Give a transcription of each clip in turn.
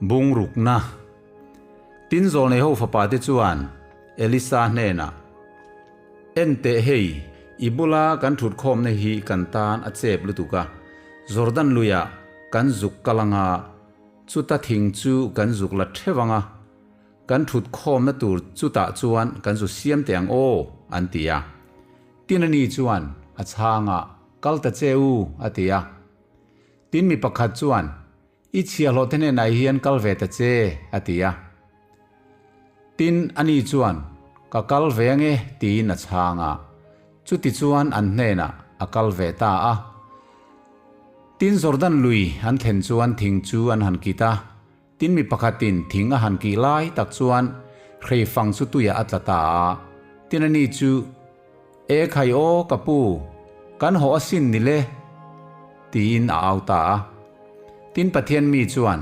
Bungrukna. Tin zawlneiho fapate chuan Elisa hnenah, En teh hei, i bula kan thutkhawmna hi kan tan a chep lutuk a, Jordan luiah kan zuk kal anga, chuta thing chu kan zuk la theuh anga, kan thutkhawmna tur chutah chuan kan zu siam teh ang aw, an ti a. Tin ani chuan a chhangah, Kal ta che u, a ti a. Tin mi pakhat chuan, I chhiahhlawh te hnenah hian kal ve ta che, a ti a. Tin, ani chuan, Ka kal ve ange, tiin a chhang a. Chuti chuan an hnenah a kal ve ta a. Tin, Jordan lui an thlen chuan thing chu an han kit a. Tin, mi pakhatin thing a han kih lai tak chuan hreifang chu tuiah a tla ta a. Tin, ani chu, E khai aw, ka pu, kan haw asin ni le, tiin a au ta a. Tin, Pathian mi chuan,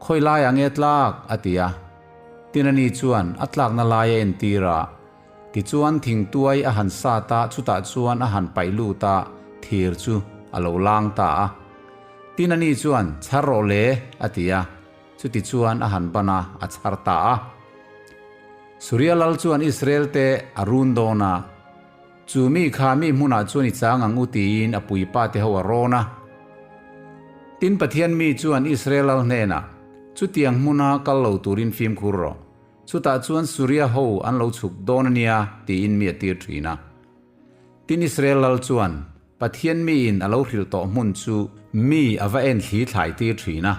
Khawi laiah nge tlak? a ti a. Tin, ani chuan a tlakna lai a entir a. Tichuan, thingtuai a han sat a, chutah chuan a han paih lut a, thir chu a lo lang ta a. Tin, ani chuan, Chhar rawh le, a ti a. Chutichuan a han ban a, a chhar ta a. Suria lal chuan Israel te a run dawn a, Chu mi kha mi hmunah chuan i chang ang u tiin a puipa te ho a rawn a. Tin Pathian mi chuan Israel lal hnenah, Chutiang hmuna kal lo turin fimkhur rawh. Chutah chuan Suria ho an lo chhuk dawn a nia tiin mi a tir thin a. Tin Israel lal chuan Pathian miin a lo hrilh tawh hmun chu mi a va en thli thlai tir thin a.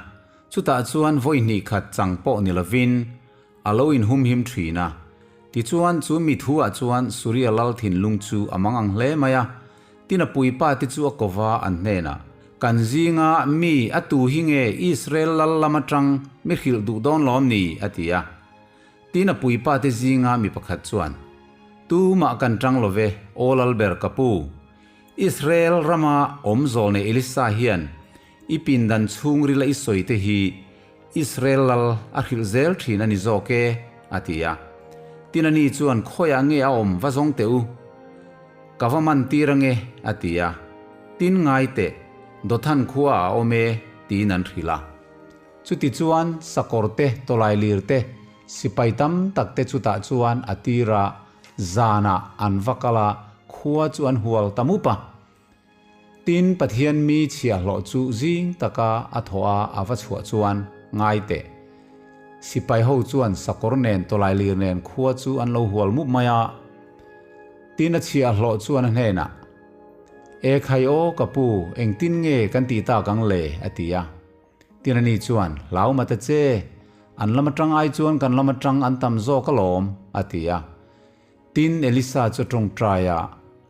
Chutah chuan vawi hnih khat chang pawh ni lovin A lo inhumhim thin a. Tichuan, chu mi thu-ah chuan Suria lal thinlung chu a mang ang hle mai a. Tin a puipa te chu a kova an hnenah, Kan zinga mi a tu hi nge Israel lal lam atang mi hrilh duh dawn lawm ni? a ti a. Tin a puipa te zinga mi pakhat chuan, Tumah kan tang lo ve, aw lalber ka pu. Israel rama awm zawl nei Elisa hian i pindan chhungrila i sawi te hi Israel lal a hrilh zel thin a ni zawk e, a ti a. Tin ani chuan khawiah nge a awm va zawng teh u? Ka va man tir ange, a ti a. Tin ngai teh, Dothan khua a awm e, tiin an hrilh a. Chuti chuan sakawr te, tawlai lir te, sipai tam tak te chutah chuan a tir a, zanah an va kal a, khua chu an hual ta mup a. Tin, Pathian mi chhiahhlawh chu zing taka a thawh a a va chhuah chuan, Ngai teh. Sipai ho chuan sakawr nen tawlai lir nen khua chu an lo hual mup mai a. Tin, a chhiahhlawh chuan a hnenah, E khai aw, ka pu, engtin nge kan tih tak ang le? a ti a. Tin ani chuan, Hlau mata che, an lam atang ai chuan kan lam atang an tam zawk alawm, a ti a. Tin, Elisa chu a tawngtai a,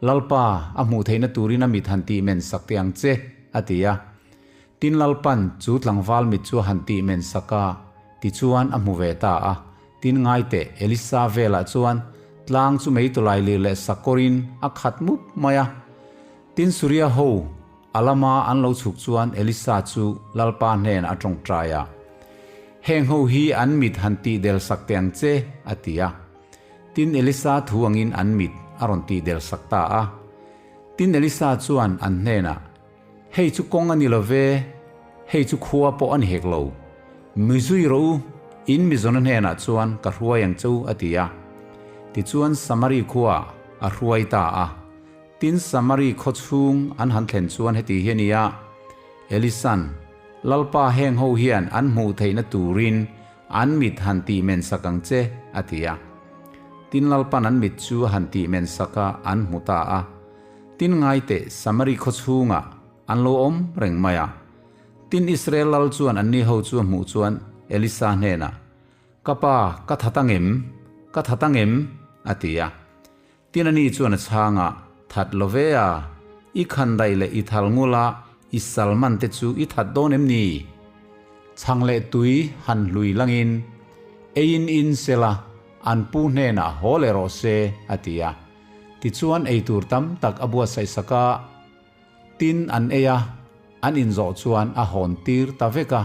Lalpa, a hmuh theihna turin a mit han tih men sak teh ang che, a ti a. Tin, Lalpan chu tlangval mit chu a han tih men sak a, tichuan a hmu ve ta a. Tin, ngai teh, Elisa velah chuan tlang chu meitulai lir leh sakawrin a khat mup mai a. Tin, Suria ho a lama an lo chhuk chuan Elisa chu Lalpa hnenah a tawngtai a, Heng ho hi an mit han tih del sak teh ang che, a ti a. Tin, Elisa thu angin an mit a rawn tih del sak ta a. Tin, Elisa chuan an hnenah, Hei chu kawng a ni lo ve, hei chu khua pawh a ni hek lo. Mi zui rawh u, in mizawna hnenah chuan ka hruai ang che u, a ti a. Tichuan Samari khua a hruai ta a. Tin, Samari khaw chhung an han thlen chuan heti hi a ni a, Elisa'n, Lalpa heng ho hian an hmuh theihna turin An mit han tih men sak ang che, a ti a. Tin Lalpan an mit chu a han tih men sak a, an hmu ta a. Tin ngai teh, Samari khaw chhungah an lo awm reng mai a. Tin Israel lal chuan anni ho chu a hmuh chuan Elisa hnenah, Ka pa, ka that ang em? Ka that ang em? a ti a. Tin ani chuan a chhang a, That lo ve a, i khandaih leh i thal ngul a, i salman te chu i that dawn em ni? Chhang leh tui han hlui langin, Eiin in sela, an pu hnenah haw leh rawh se, a ti a. Tichuan eitur tam tak a buatsaih sak a, tin an ei a, an inzawh chuan a hawn tir ta vek a,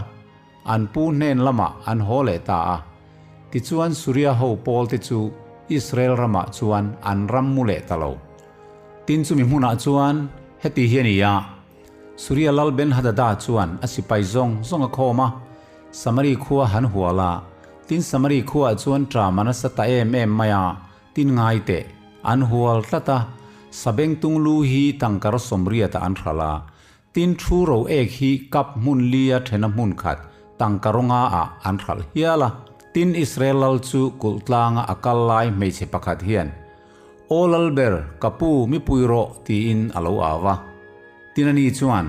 an pu hnen lamah an haw leh ta a. Tichuan Suria ho pawl te chu Israel ramah chuan an ram mu leh ta lo. Tin chumi hmunah chuan heti hi a ni a, Suria lal Ben-hadada chuan a sipai zawng zawng a khawm a. Samari khua han hual a. Tin Samari khuaah chuan ṭam a nasa ta em em mai a, tin ngai teh, an hual tlat a, sabengtung lu hi tangkar sawmriatah an hralh a, tin thu ro ek hi kap hmun lia ṭhena hmun khat tangka rawnga ah an hralh hial a. Tin Israel lal chu kulh tlanga a kal lai hmeichhe pakhat hian, Aw Lalber, ka pu, mi pui rawh, tiin a lo au a. Tin ani chuan,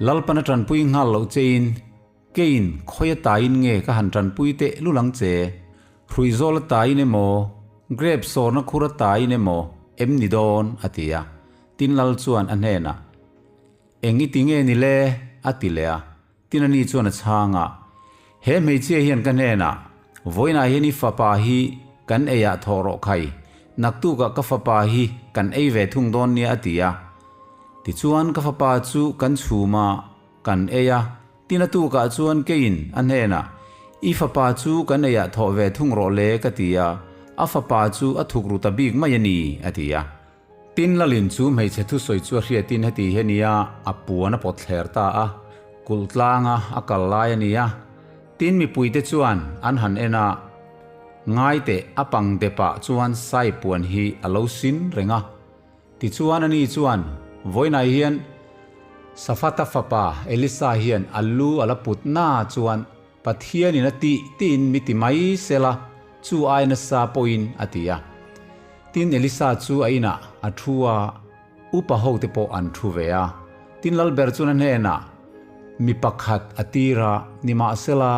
Lalpan a ṭanpui nghal loh chein, Keiin khawi a taiin nge ka han tanpui teh lul ang che? Hruizawl a taiin emaw, grep sawrna khur a taiin emaw em ni dawn? a ti a. Tin Lal chuan a hnenah, Eng i ti nge ni le? a ti leh a. Tin ani chuan a chhang a, He hmeichhia hian ka hnenah, Vawiinah hian i fapa hi kan eiah thawh rawh khai, naktukah ka fapa hi kan ei ve thung dawn nia a ti a. Tichuan ka fapa chu kan chhum a, kan ei a. Tin a tukah chuan keiin a hnenah, I fapa chu kan eiah thawh ve thung rawh le ka ti a, a fapa chu a thuk ru ta bik mai a ni, a ti a. Tin Lalin chu hmeichhe thusawi chu a hriatin heti hi a nia, a puan a pawt thler ta a, kulh tlanga a kal lai a ni a. Tin mipuite chuan an han en a, Ngaiteh a pang depah chuan sai puan hi a lo sin reng a. Tichuan ani chuan, Vawiinah hian Safata fapa Elisa hian a lu a la put na chuan Pathianin a tih tiin mi ti mai sela chu ai nasa pawhin a ti a. Tin Elisa chu a inah a thu a, upa hote pawh an thu ve a. Tin Lalber chuan a hnenah, Mi pakhat a tir a, nimahsela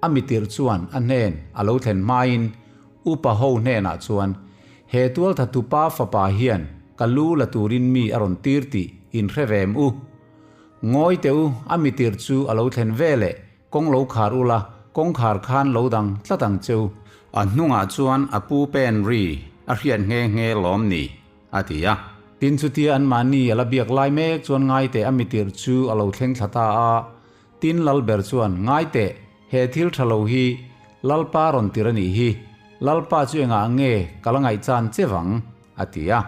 a mitirh chuan a hnen a lo thlen hmain Upa ho hnenah chuan, He tualthatupa fapa hian ka lu la turin mi a rawn tir tih in hre ve em u? Ngawi teh u, a mitirh chu a lo thlen ve leh, kawng lo khar ula, kawngkhar khan lo dang tlat ang che u. A hnungah chuan a pu pen ri a hriat nghe nghe lawm ni, a ti a. Tin chutia anmahni a la biak lai mek chuan ngaiteh a mitirh chu a lo thleng thla ta a, Tin Lalber chuan, Ngai teh, he thil tha lo hi Lalpa rawn tir a nih hi, Lalpa chu engah nge ka la ngaihchan che vang? a ti a.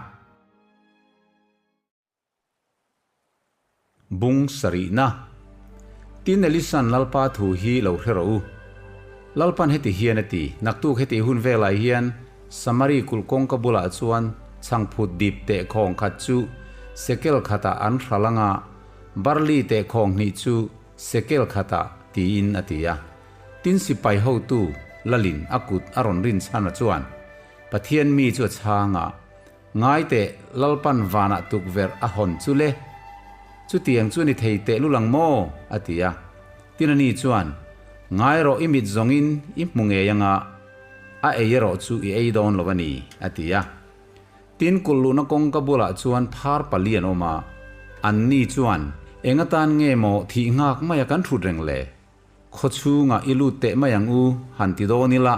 Bung sarihna. Tin Elisa'n Lalpa thu hi lo hre rawh u. Lalpa'n heti hian a ti, Naktuk heti hun velah hian Samari kulh kawngka bulah chuan chhangphut dip teh khawng khat chu sekel khatah an hral anga, Barli teh khawng hnih chu sekel khatah tiin a ti a. Tin sipai hotu Lalin a kut a rawn rin chhana chuan Pathian mi chu a chhang a, Ngai teh Lalpan vanah tukverh a hawn chu le? Chutiang chu ni thei teh lul ang maw? a ti a. Tin ani chuan, Ngai rawh i mit zawngin i hmu ngei anga, a ei erawh chu i ei dawn lo a ni, a ti a. Tin kulh luhna kawngka bulah chuan phar pali an awm a, anni chuan, Eng atan nge maw thih nghak maia kan thut reng le? Khaw chhungah i lut teh mai ang u, han ti dawn ila,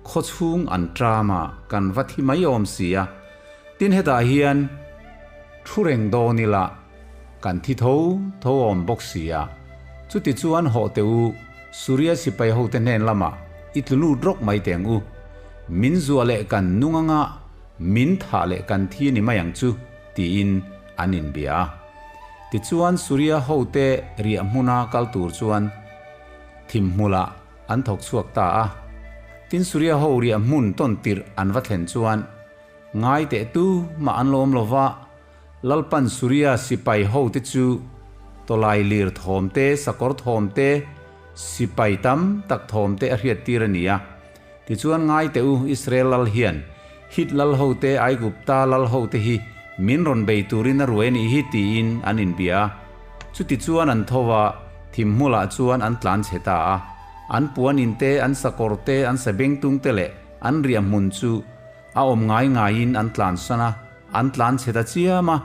khaw chhung an ṭam a, kan va thi mai awm si a. Tin hetah hian thu reng dawn ila, kan thi tho tho awm bawk si a. Chuti chuan hawh teh u, Suria sipai hote hnen lamah i tlu lut rawk mai teh ang u. Min zuah leh kan nung anga min thah leh kan thi a ni mai ang chu, tiin an inbia a. Tichuan Suria hote riah hmuna kal tur chuan thimhmulah an thawk chhuak ta a. Tin Suria ho riah hmun tawn tirh an va thlen chuan ngai teh tu mah an lo awm lo va, Lalpan Suria sipai hote chu tawlai lir thawm te, sakawr thawm te, sipai tam tak thawm te a hriattir a ni a. Tichuan ngai teh u, Israel lal hian Hit lal hote, Aigupta lal hote hi min rawn bei turin a ruai a nih hi tiin an inbia a. Chutichuan an tho a, thimhmulah chuan an tlan chhe ta a. An puan in te, an sakawr te, an sabengtung te leh an riahhmun chu a awm ngai ngaiin an tlansan a. An tlan chhe ta chiam a.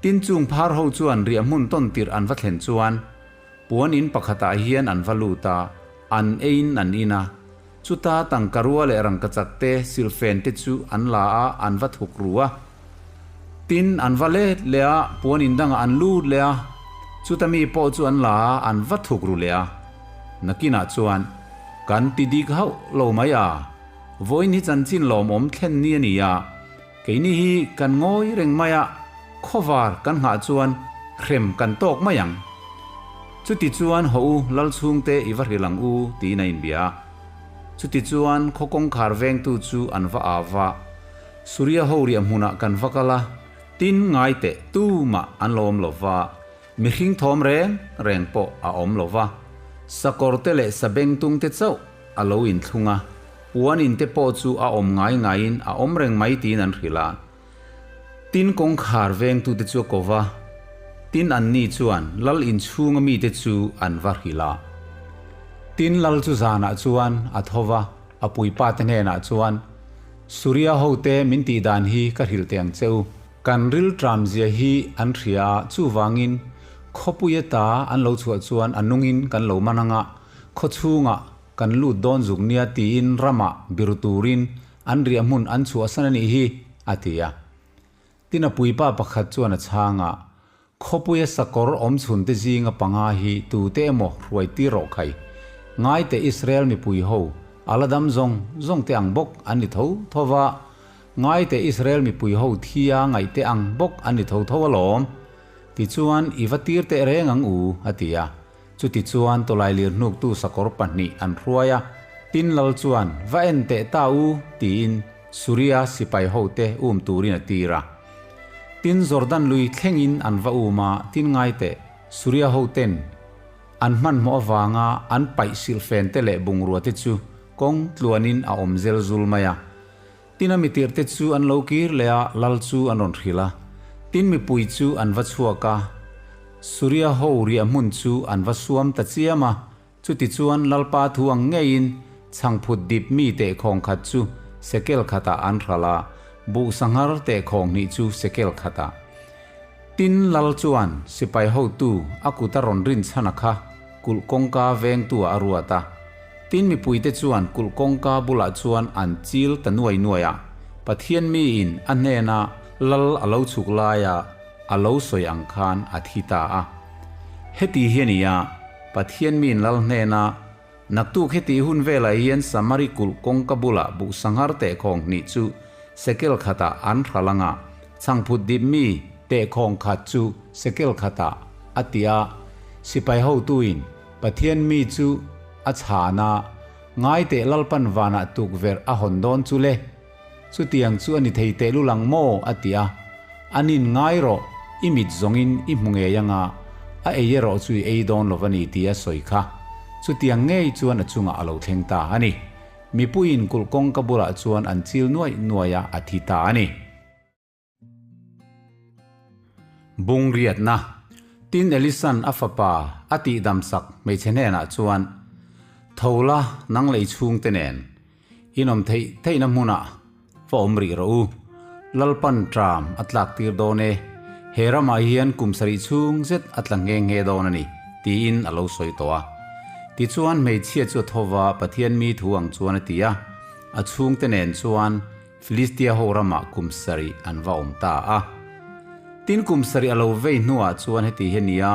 Tin chung phar ho chuan riah hmun tawn tirh an va thlen chuan puan in pakhatah hian an va lut a, an eiin an in a. Chuta tangka rua leh rangkachak te, silhfen te chu an la a, an va thuk ru a. Tin an va let leh a, puan in dangah an lut leh a, chuta mi pawh chu an la a, an va thuk ru leh a. Nakinah chuan, Kan ti dik hauh lo mai a. Vawiin hi chanchin lawmawm thlen ni a ni a, keini hi kan ngawi reng mai a, khawvar kan nghah chuan hrem kan tawk mai ang. Chutichuan hawh u, lal chhungte i va hrilh ang u, tiin a inbia a. Chutichuan khaw kawngkhar vengtu chu an va au va, Suria ho riah hmunah kan va kal a, tin ngai teh tumah an lo awm lo va, mihring thawm reng reng pawh a awm lo va, sakawr te leh sabengtung te chauh a lo inthlung a, puan in te pawh chu a awm ngai ngaiin a awm reng mai tiin an hrilh a. Tin kawngkhar vengtute chu a ko va, tin anni chuan lal inchhunga mite chu an va hrilh a. Tin lal chu zanah chuan a tho va, a puipate hnenah chuan, Suria hote min tih dan hi ka hrilh teh ang che u. Kan rilṭam zia hi an hria a, chuvangin khawpui ata an lo chhuah chuan a nungin kan lo man ang a, khawchhungah kan lut dawn zuk nia tiin ramah biru turin An riah hmun an chhuahsan a nih hi, a ti a. Tin a puipa pakhat chuan a chhang a, Khawpuia sakawr awm chhunte zinga panga hi tute emaw hruai tir rawh khai. Ngaite Israel mipui ho, a la dam zawng zawng te ang bawk an ni tho tho va, ngaite Israel mipui ho thia ngaihte ang bawk an ni tho tho alawm. Tichuan i va tir teh reng ang u, a ti a. Chutichuan tawlailir hnuktu sakawr pahnih an hruai a, tin lal chuan, Va en teh ta u, tiin Suria sipai hote um turin a tir a. Tin Jordan lui thlengin an va um a, tin ngai teh, Suria hoten an hmanhmawh avanga an paih silhfente leh bungruate chu kawng tluanin a awm zel zul mai a. Tin a mitirhte chu an lo kir leh a, lal chu an rawn hrilh a. Tin mipui chu an va chhuak a, Suria ho riah hmun chu an va suam ta chiam a. Chutichuan Lalpa thu ang ngeiin chhangphut dip mi tehkhawng khat chu sekel khatah an hralh a, buh sanghar tehkhawng hnih chu sekel khatah. Tin lal chuan sipai hotu a kut a rawn rinchhan a kha kulh kawngka vengtu-ah a ruat a. Tin mipuite chuan kulh kawngka bulah chuan an chil ta nuai nuai a, Pathian miin a hnena lal a lo chhuk laia a lo sawi ang khan a thi ta a. Heti hi a ni a, Pathian miin lal hnena Naktuk heti hun velah hian Samari kulh kawngka bulah buh sanghar tehkhawng hnih chu sekel khatah an hral ang a, chhangphut dip mi tehkhawng khat chu sekel khatah a ti a, sipai hotuin Pathian mi chu a chhan a, Ngai teh Lalpan vanah tukverh a hawn dawn chu le, chutiang chu a ni thei tehlul ang maw? a ti a, Anin ngai rawh, i mit zawngin i hmu ngei anga, a ei erawh chu i ei dawn lo va ni tia sawi kha. Chutiang ngei chuan a chungah a lo thleng ta a ni. Mipuiin kulh kawngka bulah chuan an chil nuaih nuaih a, a thi ta a ni. Bung riatna, Tin Elisan a fapa a tihdamsak hmeichhe hnenah chuan, Tho la, nang lei chhungte nen, inawm theih theihna hmunah va awm rih rawh u. Lalpan ṭam a tlak tir dawn e, he ramah hian kum sarih chhung zet a tla nghe nghe dawn a ni, tiin a lo sawi tawh a. Tichuan hmeichhia chu a tho va, Pathian mi thu ang chuan a ti a, a chhungte nen chuan Filistia ho ramah kum sarih an va awm ta a. Tin kum sarih a lo vei hnuah chuan heti hi a ni a,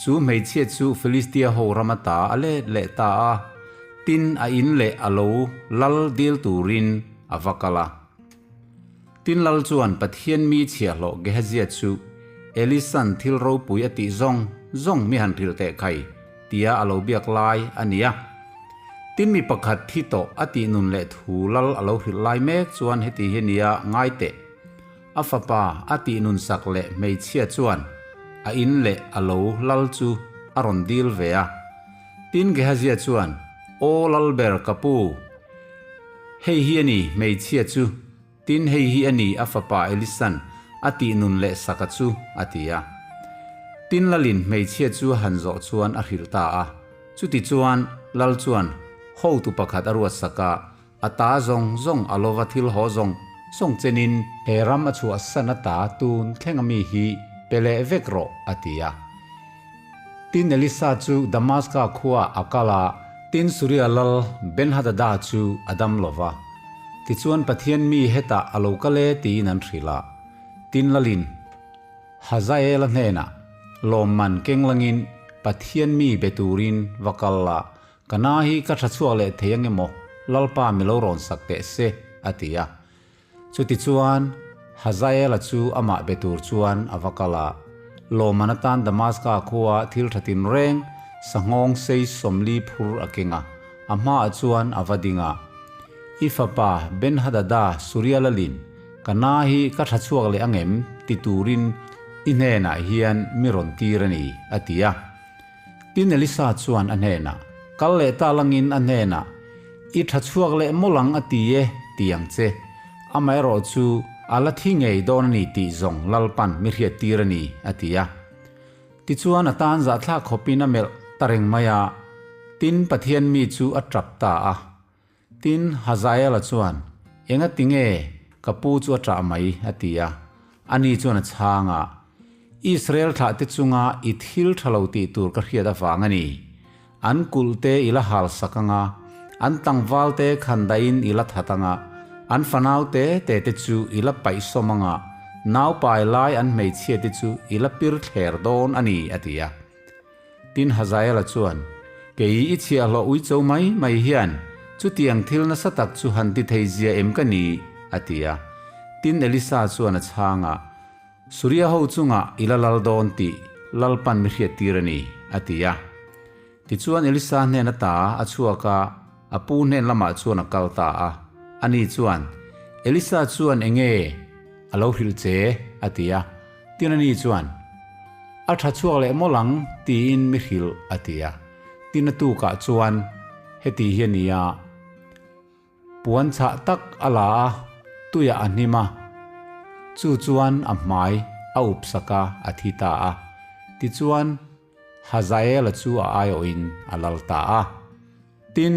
chu hmeichhia chu Filistia ho ram ata a let leh ta a, tin a in leh a lo lal dil turin a va kal a. Tin lal chuan Pathian mi chhiahhlawh Gehazia chu Elisan thil ropui a tih zawng zawng mi han hrilh teh khai tia a lo biak lai a ni a. Tin mi pakhat thi tawh a tih nun leh thu lal a lo hrilh lai mek chuan heti hi nia ngai teh. A fapa a tih nun sak leh hmeichhia chuan a in leh a lo lal chu a rawn dil ve a. Tin Gehazia chuan, Aw Lalber ka pu, hei hi a ni hmeichhia chu, tin hei hi a ni a fapa Elisan a tih nun leh saka chu, a ti a. Tin Lalin hmeichhia chu a han zawh chuan a hrilh ta a. Chutichuan Lal chuan hotu pakhat a ruatsak a, A ta zawng zawng a lova thil haw zawng zawng chenin he ram a chhuahsan ata tun thleng ami hi pe leh vek rawh, a ti a. Tin Elisa chu Damaska khuaah a kal a, tin Suria lal Ben-hadada chu a dam lo va. Tichuan Pathian mi hetah a lo kal e tiin an hrilh a. Tin lalin Hazaela hnenah lawmman keng langin Pathian mi be turin va kal la, Ka na hi ka tha chhuak leh thei ang emaw, Lalpa mi lo rawn sak teh se, a ti a. Chutichuan, Hazaela chu amah be tur chuan a va kal a. Lawmman atan Damaska khua thil tha tinreng sanghawng sei 40 phur a keng a, a hmaah chuan a va ding a. I fapa Ben-hadada Suria lalin, Ka na hi ka tha chhuak leh ang em? ti turin i hnenah hian mi rawn tir a ni, a ti a. Tin Elisa chuan a hnenah, Kal leh ta langin a hnenah, I tha chhuak leh mawlh ang a ti e, ti ang che. Amaherawh chu a la thi ngei dawn a ni tih zawng Lalpan mi hriat tir a ni, a ti a. Tichuan a tan zahthlak khawpin a melh ta reng mai a, tin Pathian mi chu a tap ta a. Tin, Hazaela chuan, Enga tinge ka pu chu a ṭah mai? a ti a. Ani chuan a chhang a, Israel thlahte chunga i thil ṭha lo tih tur ka hriat avang a ni. An kulhte i la hal sak ang a, an tlangvalte khandaiin i la that ang a, an fanau te te te chu i la paih sawm ang a, naupai lai an hmeichhiate chu i la pir thler dawn a ni, a ti a. Tin, Hazaela chuan, Kei i chhiahhlawh uicho mai mai hian chutiang thil nasa tak chu han ti thei zia em ka ni? a ti a. Tin, Elisa chuan a chhang a, Suria ho chungah i la lal dawn tih Lalpan mi hriattir a ni, a ti a. Tichuan Elisa hnen ata a chhuak a, a pu hnen lamah chuan a kal ta a. Ani chuan, Elisa chuan enge a lo hrilh che? a ti a. Tin ani chuan, A tha chhuak leh mawlh ang, tiin mi hrilh, a ti a. Tin a tukah chuan, Heti hi a ni a, puan chhah tak a la a, tuiah a hnim a, chu chuan a hmai a up sak a, a thi ta a. Tichuan, Hazaela chu a aiawhin a lal ta a. Tin,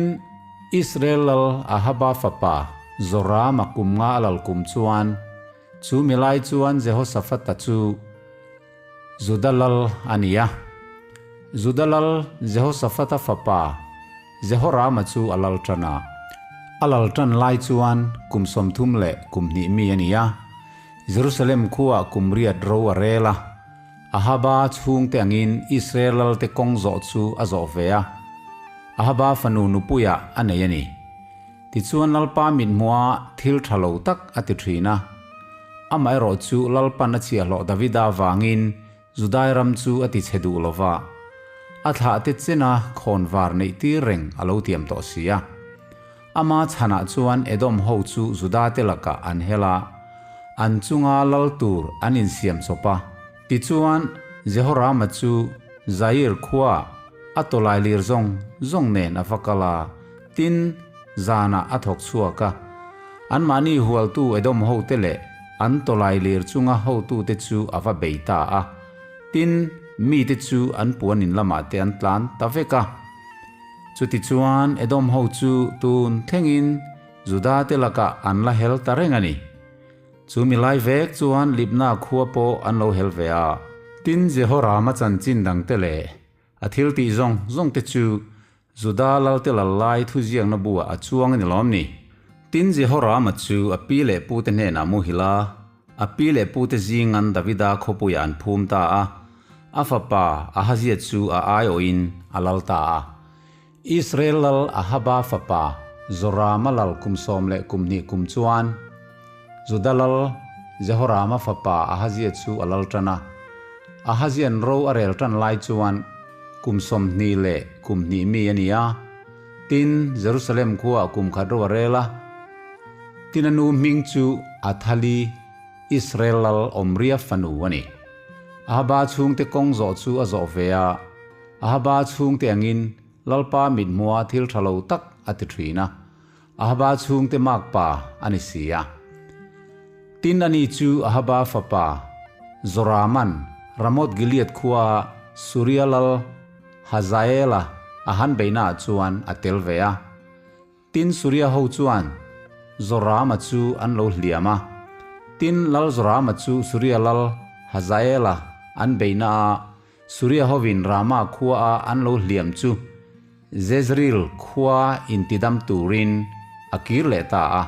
Israel lal Ahaba fapa Zorama kum nga a lal kum chuan, chu mi lai chuan Jehosaphata chu Juda lal a ni a. Juda lal Jehosaphata fapa Jehorama chu a lal tan a. A lal tan lai chuan kum 30 leh kum hnih mi a ni a. Jerusalem khuaah kum riat ro a rel a. Ahaba chhungte angin Israel lalte kawng zawh chu a zawh ve a, Ahaba fanu nupuiah a nei a ni. Tichuan Lalpa mithmuha thil tha lo tak a ti thin a. Amaherawh chu Lalpan a chhiahhlawh Davida vangin Judai ram chu a ti chhe duh lo va, a thlahte chena khawnvar neih tir reng a lo tiam tawh si a. Ama chhanah chuan Edom ho chu Judate lakah an hel a, an chunga lal tur an insiam chawp a. Tichuan, Jehorama chu Jair khuaah a tawlailir zawng zawng nen a va kal a, tin, zanah a thawk chhuak a. Anmahni hualtu Edom hote leh an tawlailir chunga hotute chu a va bei ta a. Tin, mite chu an puan in lamah te an tlan ta vek a. Chutichuan, Edom ho chu tun thlengin Juda te lakah an la hel ta reng a ni. Chu mi lai vek chuan Libna khua pawh an lo hel ve a. Tin, Jehorama chanchin dangte leh a thil tih zawng zawng te chu Juda lalte lal lai thuziakna buah a chuang a ni lawm ni? Tin, Jehorama chu a pi leh pute hnenah muhil a, A pi leh pute zingan Davida khawpuiah an phum ta a, a fapa Ahazia chu a aiawhin a lal ta a. Israel lal Ahaba fapa Jorama lal kum 12 kum chuan Juda lal Jehorama fapa Ahazia chu a lal tan a. Ahazia'n ro a rel tan lai chuan kum 22 mi a ni a, tin, Jerusalem khuaah kum khat ro a rel a. Tin a nu hming chu Athali, Israel lal Omria fanu a ni. Ahaba chhungte kawng zawh chu a zawh ve a, Ahaba chhungte angin Lalpa mithmua thil tha lo tak a ti thin a, Ahaba chhungte makpa a ni si a. Tin ani chu Ahaba fapa Joraman Ramoth Gilead khua Suria lal Hazaela a han beihnaah chuan a tel ve a. Tin Suria ho chuan Zorama chu an lo hliam a. Tin Lal Zorama chu Suria lal Hazaela an beihna a Suria hovin Rama khua a an lo hliam chu Jezreel khua intidam turin a kir leh ta a.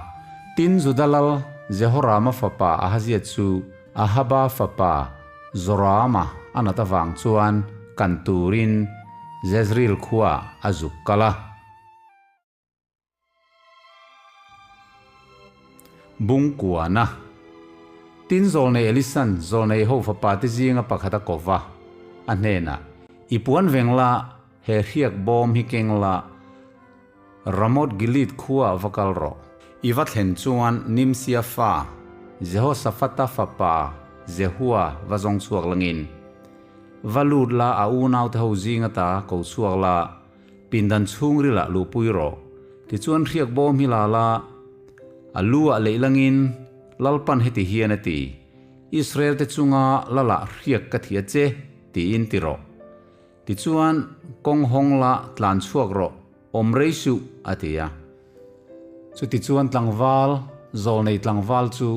Tin Juda lal Jehorama fapa Ahazia chu Ahaba fapa Zorama a nat avang chuan kan turin Jezreel khua a zuk kal a. Bungkuana. Tin, zawlnei Elisan zawlnei ho fapate zinga pakhat a ko va, a hnenah, I puan veng la, he hriak bawm hi keng la, Ramoth Gilead khuaah va kal rawh. I va thlen chuan Nimsia fa, Jehoshaphat-a fapa Jehua va zawng chhuak langin, va lut la, a unaute ho zinga ta ko chhuak la, Pindan chhungrilah luhpui rawh. Tichuan hriak bawm hi la la, a lu ah leih langin Lalpan heti hian a ti, Israel te chunga lalah hriak ka thia che, tiin ti rawh. Tichuan kawng hawng la tlan chhuak rawh, awm rei suh, a ti a. Chutichuan tlangval, zawlnei tlangval chu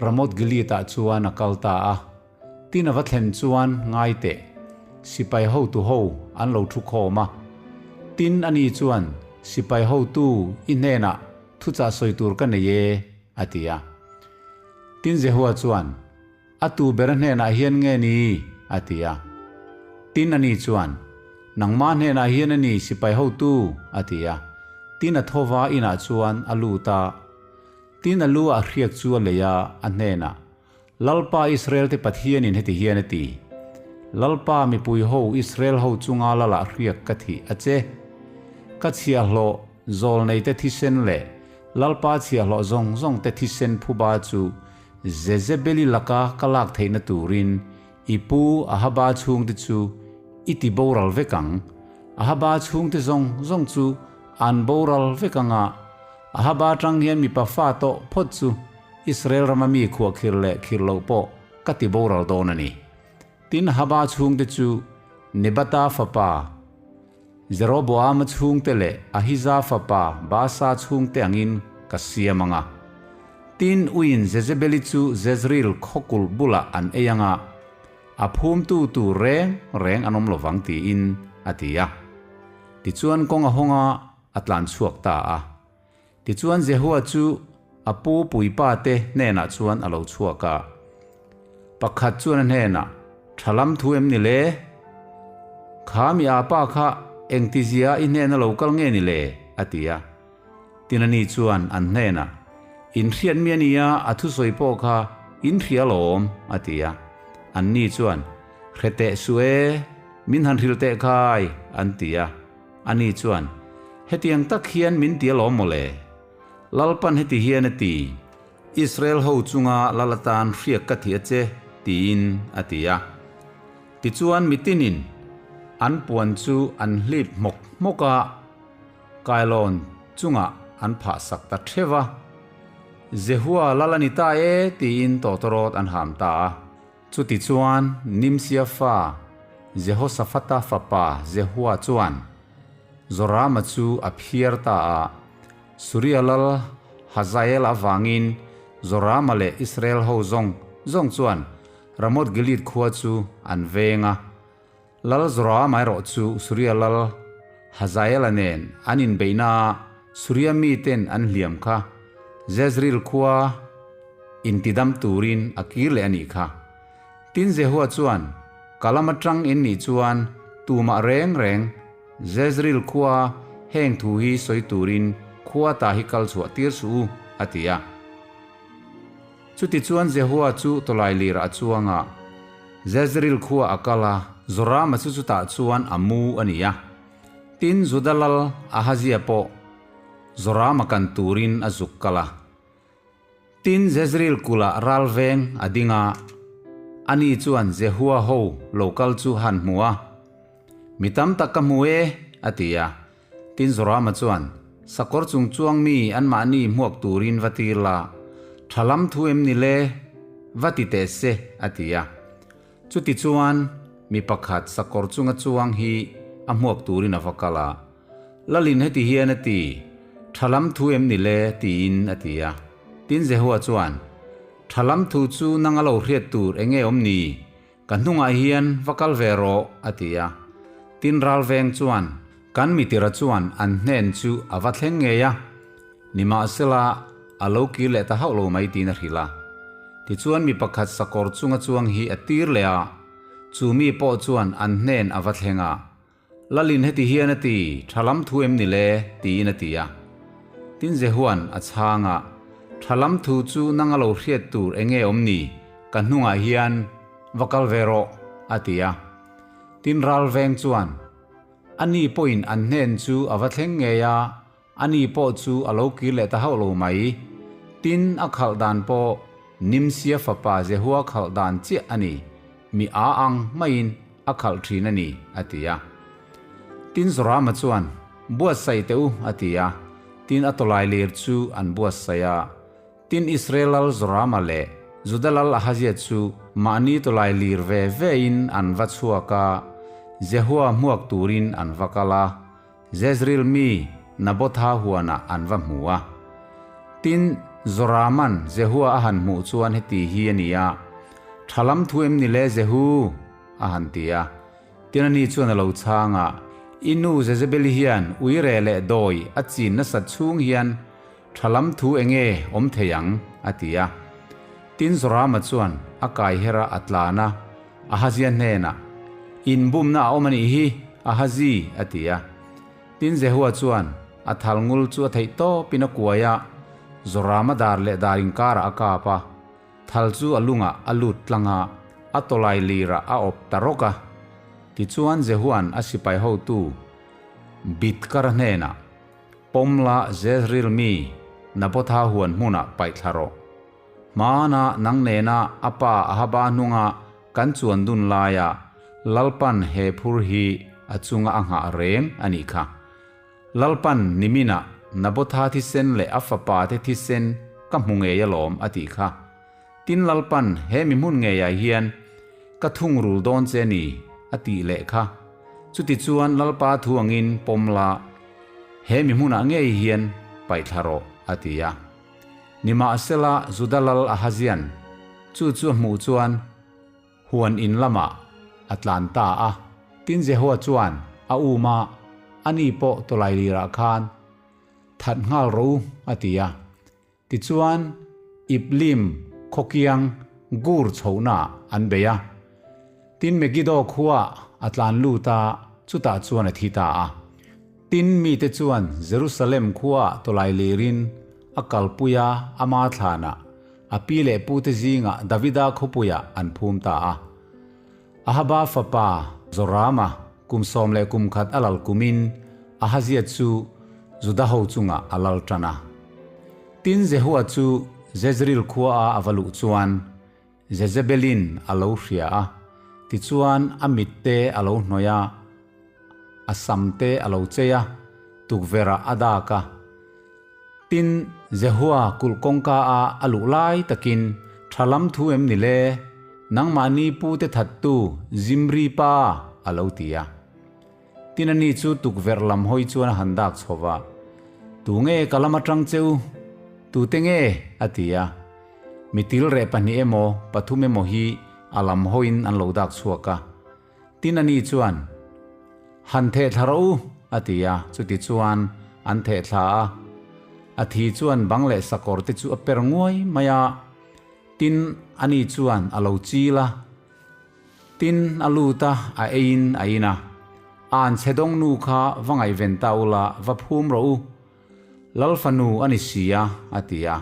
Ramoth Gilead ah chuan a kal ta a. Tin a va thlen chuan ngai teh, sipai hotu ho an lo thu khawm a. Tin ani chuan, Sipai hotu i hnenah thuchah sawi tur ka nei e, a ti a. Tin Jehua chuan, A tu ber hnenah hian nge ni? a ti a. Tin ani chuan, Nangmah hnenah hian a ni sipai hotu, a ti a. Tin a thova inah chuan a lut a. Tin a lu ah hriak chu a lei a, a hnenah, Lalpa Israel-te Pathianin heti hian a ti, Lalpa mipui ho Israel ho chunga lalah hriak ka thih a che. Ka chhiahhlawh zawlneite thisen leh Lalpa chhiahhlawh zawng zawngte thisen phuba chu Jezebeli laka ka lak theihna turin i pu Ahaba chhungte chu i ti boral vek ang. Ahaba chhungte zawng zawng chu an boral vek ang a, Ahaba atang hian mipa fa tawh phawt chu Israel rama mi khuahkhir leh khir loh pawh ka ti boral dawn a ni. Tin, Haba chhungte chu Nebata fapa Jeroboama chhungte leh Ahija fapa Baasa chhungte angin ka siam ang a. Tin, uiin Jezebeli chu Jezreel khawkulh bulah an ei ang a, a phumtu tur reng reng an awm lovang tiin a ti a. Tichuan kawng a hawng a, a tlan chhuak ta a. Tichuan Jehua chu a pu puipa te hnenah chuan a lo chhuak a. Pakhat chuan a hnenah, Tha lam thu em ni le? Kha mi a pa kha engtizia i hnena lo kal nge ni le? a ti a. Tin ani chuan an hnenah, In hriat mi a nia, a thusawi pawh kha in hria alawm, a ti a. Anni chuan, Hre teh suh e, min han hrilh teh khai, an ti a. Ani chuan, Hetiang tak hian min ti alawm mawle. Lalpan heti hian a ti, Israel ho chunga lal atan hriak ka thi a che, tiin a ti a. Tichuan mitinin an puan chu an hlip hmawk hmawk a, kailawn chungah an phah sak ta theuh a. Jehua lal a ni ta e, tiin tawtawrawt an ham ta a. Chutichuan, Nimsia fa, Jehoshafata fapa Jehua chuan Jorama chu a phiar ta a. Suria lal Hazael avangin Jorama leh Israel ho zawng zawng chuan Ramoth Gilead khua chu an veng a. Lal Jorama erawh chu Suria lal Hazaela nen an inbeihnaah Suria miten an hliam kha Jezreel khua intidam turin a kir leh a nih kha. Tin Jehua chuan, Ka lam atang in nih chuan tumah reng reng Jezreel khua heng thu hi sawi turin khua ta hi kal chhuah tir suh u, a ti a. Chutichuan Jehua chu tawlai lirah a chuang a, Jezreel khua a kal a, Jorama chu chutah chuan a mu a ni a. Tin, Juda lal Ahazia pawh Jorama kan turin a zuk kal a. Tin, Jezreel kulh ral veng a ding a, ani chuan Jehua ho lo kal chu han hmu a, Mi tam tak ka hmu e, a ti a. Tin Zorama chuan, Sakawr chung chuang mi anmahni hmuak turin va tir la, tha lam thu em ni le? Va ti teh se, a ti a. Chutichuan, mi pakhat sakawr chunga chuang hi a hmuak turin a va kal a. Lalin heti hian a ti, Tha lam thu em ni le? tiin a ti a. Tin Jehua chuan, Tha lam thu chu nang a lo hriat tur eng nge awm ni? Ka hnungah hian va kal ve rawh, a ti a. Tin ralveng chuan kan mitira chuan an hnen chu a va thleng ngei a, nimahsela a lo kir leh ta hauh lo mai tiin a hrilh a. Tichuan mi pakhat sakawr chunga chuang hi a tir leh a, chu mi pawh chuan an hnen a va thleng a. Lalin heti hian a ti, Tha lam thu em ni le? tiin a ti a. Tin Jehua'n a chhang a, Tha lam thu chu nanga lo hriat tur eng nge awm ni? Ka hnungah hian va kal ve rawh, a ti a. Tin ral veng chuan, Ani pawhin an hnen chu a va thleng ngei a, ani pawh chu a lo kir leh ta hauh lo mai. Tin, a khalh dan pawh Nimsia fapa Jehua khalh dan chiah a ni, mi a ang maiin a khalh thin a ni, a ti a. Tin Zorama chuan, Buatsaih teh u, a ti a. Tin a tawlai lir chu an buatsaih a. Tin Israel lal Zorama leh Juda lal Ahazia chu mahni tawlai lir ve vein an va chhuak a, Jehua hmuak turin an va kal a, Jezreel mi Nabotha huanah an va hmu a. Tin, Zorama'n Jehua a han hmuh chuan heti hi a ni a, Tha lam thu em ni le Jehu? a han ti a. Tin ani chuan a lo chhang a, I nu Jezebeli hian uire leh dawi a chin nasat chhung hian tha lam thu enge awm thei ang? a ti a. Tin Zorama chuan a kai her a, a tlan a, Ahazia hnenah, Inbumna a awm a nih hi, Ahazi, a ti a. Tin Jehua chuan a thal ngul chu a theih tawpin a kuai a, Zorama dar leh dar inkarah a kap a. Thal chu a lungah a lut tlang a, a tawlai lirah a awp ta rawk a. Tichuan Jehua'n a sipai hotu Bidkara hnenah, Pawmla Jezreel mi Nabotha huan hmunah paih thla rawh. Hmana nang nena a pa Ahaba hnunga kan chuan dun laia Lalpan he phur hi a chunga a nghah reng a nih kha. Lalpan niminah Nabotha thisen leh a fapa te thisen ka hmu ngei alawm a tih kha. Tin Lalpan he mi hmun ngeiah hian ka thungrul dawn che ni a tih leh kha. Chutichuan Lalpa thu angin pawm la, he mi hmunah ngei hian paihthla rawh a ti a. Nimahsela Juda lal Ahazian chu chu a hmuh chuan, Huan in lamah a tlan ta a. Tin Jehua chuan a um a, Ani pawh tawlai lirah khan that nghal rawh u, a ti a. Tichuan Iblim khawkiang Gur chhohnaah an bei a. Tin Megiddo khuaah a tlan lut a, chutah chuan a thi ta a. Tin mite chuan Jerusalem khuaah tawlai lirin a kalpui a, ama thlanah A pi leh pute zingah Davida khawpuiah an phum ta a. Ahaba fapa Zorama kum 11 a lal kumin Ahazia chu Juda ho chungah a lal tan a. Tin Jehua chu Jezreel khuaa a va luh chuan Jezebelin a lo hria a, tichuan a mitte a lo hnawih a, a samte a lo chei a, tukverhah a dak a. Tin, Jehua kulh kawngka a a luh lai takin, Tha lam thu em ni le? Nangmahni pute thattu Zimri pa, a lo ti a. Tin ani chu tukverh lam hawi chuan a han dak chho va, Tu nge ka lam atang che u? Tute nge? a ti a. Mitil reh pahnih emaw, pathum emaw hi a lam hawiin an lo dak chhuak a. Tin ani chuan, Han theh thla rawh u, a ti a, chuti chuan an theh thla a. A thi chuan bang leh sakawr te chu a per nguai mai a. Tin ani chuan a lo chil a. Tin a lut a, a eiin a in a. An chhe dawng nu kha va ngaihven ta ula, va phum rawh u. Lal fanu a ni si a, a ti a.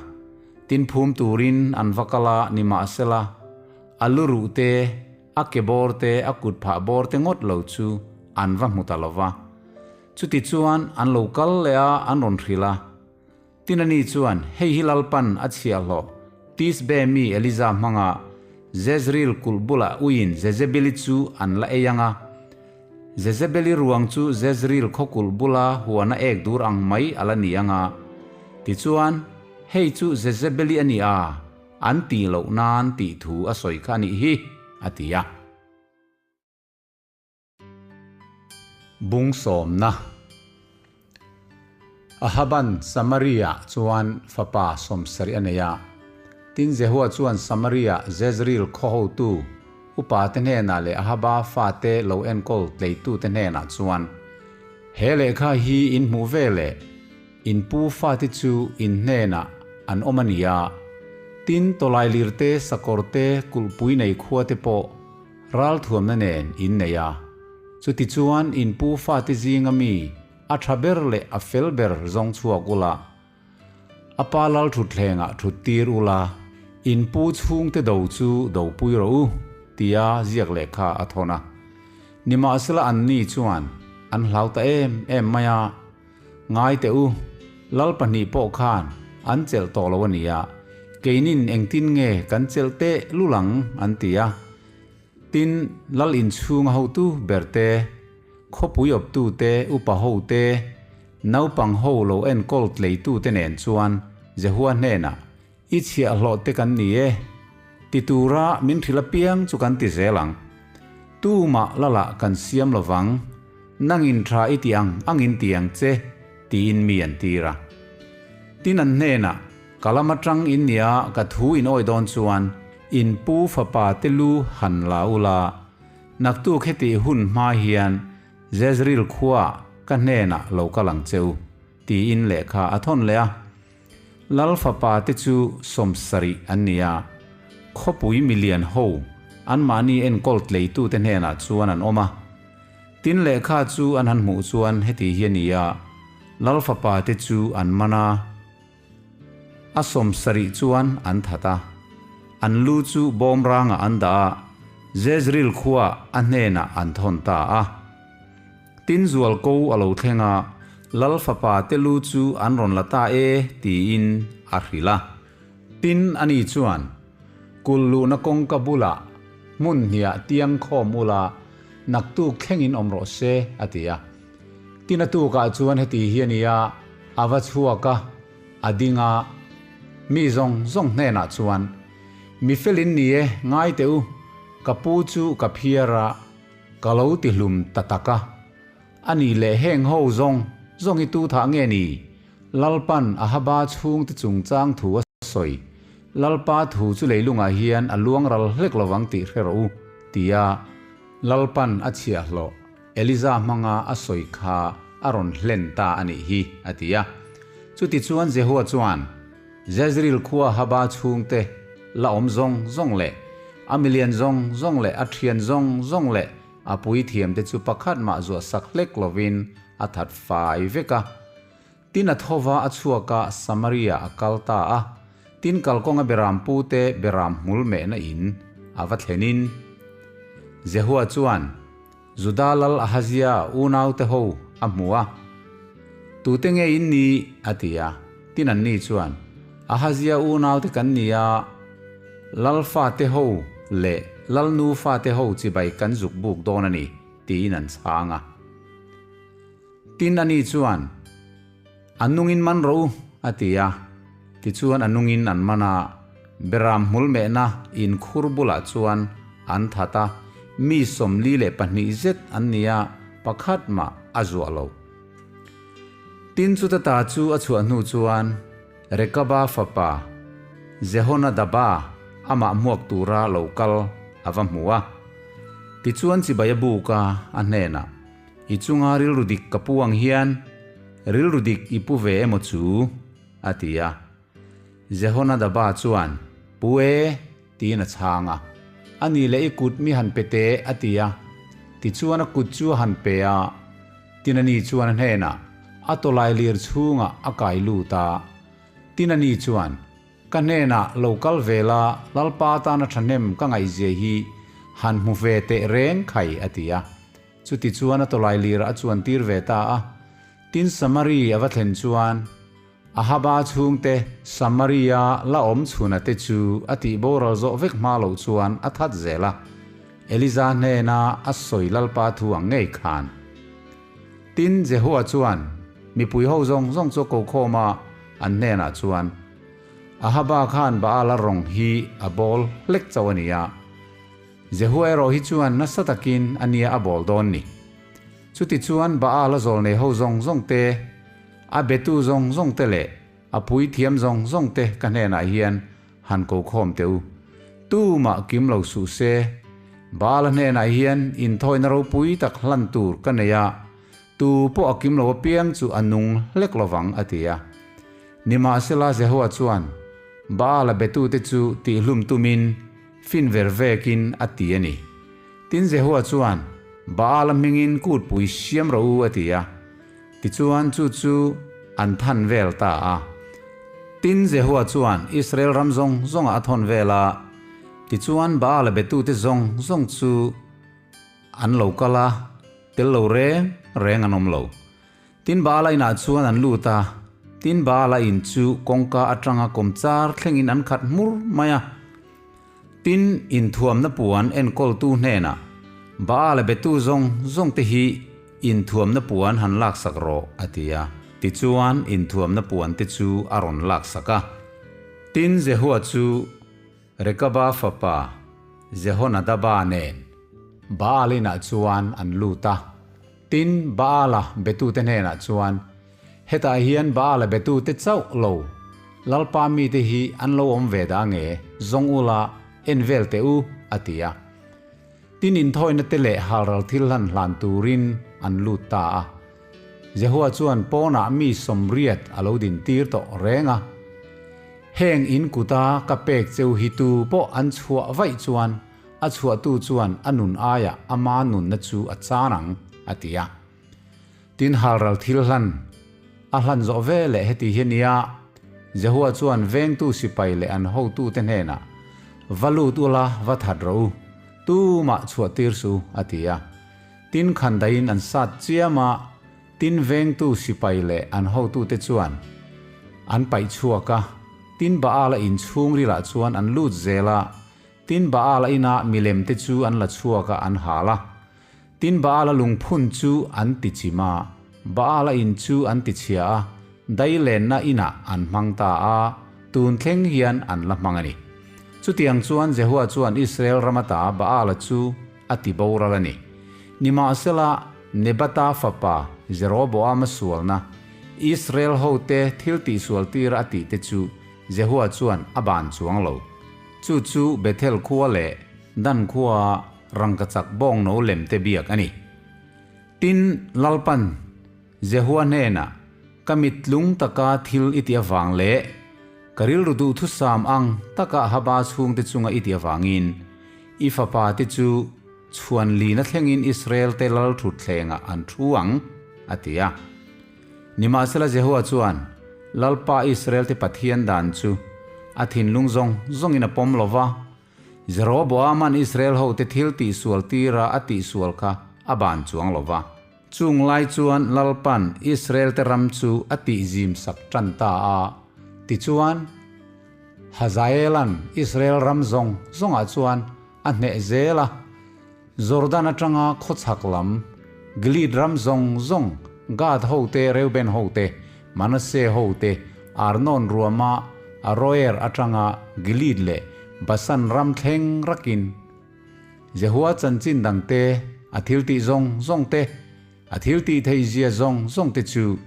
Tin phum turin an va kal a, nimahsela, a lu ruh te, A ke bawr te, a kut phah bawr te ngawt lo chu an va hmu ta lo va. Chuti chuan an lo kal leh a, an rawn hrilh a. Tin ani chuan, Hei hi Lalpan a chhiahhlawh, Tisbe mi Eliza hmanga Jezreel kulh bulah uiin Jezebeli chu an la ei ang a. Jezebeli ruang chu Jezreel khaw kulh bula huana ek dur ang mai a la ni ang a. Tichuan, Hei chu Jezebeli a ni a, An tih loh nan tih thu a sawi kha a nih hi, a ti a. Bung sawmna Ahaban Samaria chuan fapa sawmsarih a nei a. Tin Jehua chuan Samaria Jezreel khaw hotu upate hnenah leh Ahaba fate lo enkawl tleitute hnenah chuan, He lehkha hi in hmuh ve leh In pu fate chu in hnenah an awm a nia. Tin, tawlailir te, sakawr te, kulhpui nei khua te pawh ralthuamna nen in nei a. Chutichuan in pu fate zinga mi a tha ber leh a fel ber zawng chhuak ula. A pa lal thutthlengah thut tir ula, in pu chhungte do chu dopui rawh u, tia ziak lehkha a thawn a. Nimahsela anni chuan an hlau ta em em mai a, Ngai teh u, lal pahnih pawh khan an chelh tawh lo a nia, keinin engtin nge kan chelh teh lul ang an ti a. Tin, lal inchhunga hotu ber te, khawpui awptu te, upa ho te, naupang ho lo enkawl tleitu te nen chuan Jehua hnenah, I chhiahhlawh te kan ni e, ti tura min hrilh apiang chu kan ti zel ang. Tumah lalah kan siam lo vang, nangin tha i ti ang angin ti ang che, tiin mi an tir a. Tin an hnenah, Ka lam atang in nia ka thu in awi dawn chuan in pu fapa te lu han la ula, naktuk hetih hun hma hian Jezreel khuaah ka hnenah lo kal ang che u, tiin lehkha a thawn leh a. Lal fapa te chu 70 an ni a, khawpui milian ho anmahni enkawl tleitute hnenah chuan an awm a. Tin lehkha chu an han hmuh chuan heti hi a ni a, Lal fapa te chu an man a, a 70 chuan an that a, an lu chu bawmrangah an dah a, Jezreel khuaah a hnenah an thawn ta a. Tin zual ko a lo thleng a, Lal fapa te lu chu an rawn la ta e tiin a hrilh a. Tin ani chuan, Kulh luhna kawngka bulah hmun hniah tiang khawm ula naktuk thlengin awm rawh se a ti a. Tin a tukah chuan heti hi a ni a, a va chhuak a, a ding a, mi zawng zawng hnenah chuan, Mi felin ni e, ngai teh u, ka pu chu ka phiar a, Ka lo ti hlum ta tak a, a nih leh heng ho zawng zawng hi tu thah nge ni? Lalpan Ahaba chhungte chungchang thu a sawi. Lalpa thu chu leilungah hian a luang ral hlek lovang tih hre rawh u, tia Lalpan a chhiahhlawh Eliza hmanga a sawi kha a rawn hlen ta a nih hi, a ti a. Chutichuan Jehua chuan. Jezreel khua Ahaba chhungte la awm zawng zawng leh a milian zawng zawng leh a thian zawng zawng leh a puithiamte chu pakhat mah zuah sak hlek lovin a that fai vek a. Tin a thova a chhuak a, Samaria a kal ta a. Tin kalkawnga beram pute beram hmul mehna in a va thlenin. Jehua chuan. Juda lal Ahazia unaute ho a hmu a, Tute nge in ni? a ti a. Tin anni chuan, Ahazia unaute kan ni a, lal fate ho leh lal nu fate ho chibai kan zuk buk dawn a ni, tiin an chhang a. Tin ani chuan, A nungin man rawh u, a ti a. Tichuan a nungin an man a, Beram hmul mehna inkhur bulah chuan an that a, mi 42 zet an ni a, pakhat mah a zuah lo. Tin chuta ta chu a chhuah hnu chuan Rekaba fapa Jehonadaba amah hmuak tura lo kal a va hmu a. Tichuan chibai a buk a, a hnenah, I chunga rilru dik ka pu ang hian rilru dik i pu ve emaw chu? a ti a. Jehonadaba chuan, Pu e, tiin a chhang a. A ni leh i kut mi han pe teh, a ti a. Tichuan a kut chu a han pe a. Tin ani chuan a hnenah a tawlai lir chhungah a kai lut a. Tin ani chuan, Ka hnenah lo kal ve la, Lalpa tana thahnem ka ngaihzia hi han hmu ve teh reng khai, a ti a. Chutichuan a tawlai lirah a chuan tir ve ta a. Tin Samari a va thlen chuan Ahaba chhungte Samaria la awm chhuna te chu a tih boral zawh vek hma loh chuan a that zel a. Eliza hnena a sawi Lalpa thu ang ngei khan. Tin Jehua chuan mipui ho zawng zawng chu a ko khawm a, an hnenah chuan, Ahaba khan Baala rawng hi a bawl hlek chauh a ni a. Jehua erawh hi chuan nasa takin a nia a bawl dawn ni. Chutichuan Baal a zawlnei ho zawng zawng te, a betu zawng zawng te leh a puithiam zawng zawng te ka hnenah hian han ko khawm teh u. Tumah kim lo suh se. Baal a hnenah hian inthawina ropui tak hlan tur ka nei a, tu pawh a kim lo apiang chu a nung hlek lovang a ti a. Nimahsela Jehua chuan Baal a betute chu tihhlum tumin Fin ver vekin a ti a ni. Tin Jehua chuan, Baal-a hmingin kutpui siam rawh u a ti a. Tichuan chu chu an than vel ta a. Tin, Jehua chuan Israel ram zawng zawngah a thawn vel a, tichuan Baala betute zawng zawng chu an lo kal a, tel lo reng reng an awm lo. Tin, Baala inah chuan an lut a, tin Baala in chu kawngka atanga kawmchar thlengin an khat hmur mai a. Tin, inthuamna puan enkawltu hnenah, Baala betu zawng zawng te hi inthuamna puan han laksak rawh, a ti a. Tichuan, inthuamna puan te chu a rawn laksak a. Tin, Jehua chu Rekaba fapa Jehonadaba nen Baal inah chuan an lut a. Tin, Baala betute hnenah chuan, Hetah hian Baala betute chauh lo, Lalpa mite hi an lo awm ve dah nge, zawng ula, en vel teh u, a ti a. Tin, inthawina te leh halral thil hlan hlan turin an lut ta a. Jehua chuan pawnah mi 80 a lo dintir tawh reng a. Heng in kuta ka pek cheu hi tu pawh an chhuah vaih chuan a chhuahtu chuan a nun aiah ama nunna chu a chan ang, a ti a. Tin, halral thil hlan a hlan zawh ve leh heti hi a nia, Jehua chuan vengtu sipai leh an hotute hnenah, Va lut ula, va that rawh u, tumah chhuah tir suh u, a ti a. Tin, khandaiin an sat chiam a, tin vengtu sipai leh an hotute chuan an paih chhuak a, tin Baala inchhung rilah chuan an lut zel a, Tin, Baala inah milem te chu an la chhuak a, an hal a. Tin, Baala lungphun chu an ti chim a, Baala in chu an ti chhia a, dailenna inah an hmang ta a, tun thleng hian an la hmang a ni. Chutiang chuan Jehua chuan Israel ram ata Baala chu a ti boral a ni. Nimahsela, Nebata fapa Jeroboama sualna, Israel hote thil tihsual tira a tihte chu Jehua chuan a ban chuang lo. Chu chu Bethel khua leh Dan khuaa rangkachak bawngno lem te biak a ni. Tin, Lalpan Jehua hnenah, Ka mittlung taka thil i ti avang leh ka rilru duhthusam ang taka Ahaba chhungte chunga i ti avangin i fapa te chu chhuan lina thlengin Israel te lal thutthlengah an thu ang, a ti a. Nimahsela Jehua chuan Lalpa Israel te Pathian dan chu a thinlung zawng zawngin a pawm lo va, Jeroboaman Israel hote thil tihsual tira a tihsual kha a ban chuang lo va. Chung lai chuan Lalpan Israel te ram chu a tihzim sak tan ta a, tichuan Hazaelan Israel ram zawng zawngah chuan a hneh zel a. Jordan atanga khawchhak lam, Gilead ram zawng zawng, Gad hote, Reuben hote, Manasseh hote, Arnon ruama Aroer atanga Gilead leh Basan ram thleng rakin Jehua chanchin dangte, a thiltih zawng zawng te, a thiltih theihzia zawng zawng te chu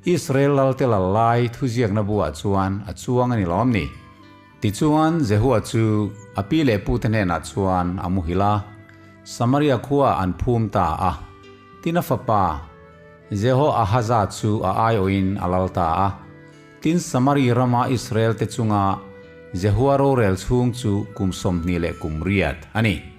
Israel lalte lal lai thuziakna buah chuan a chuang a ni lawm ni? Tichuan, Jehua chu a pi leh pute hnenah chuan a muhil a, Samaria khuaah an phum ta a. Tin a fapa Jehoahaza chu a aiawhin a lal ta a. Tin, Samari rama Israel-te chunga Jehua rorel chhung chu kum 28 a ni.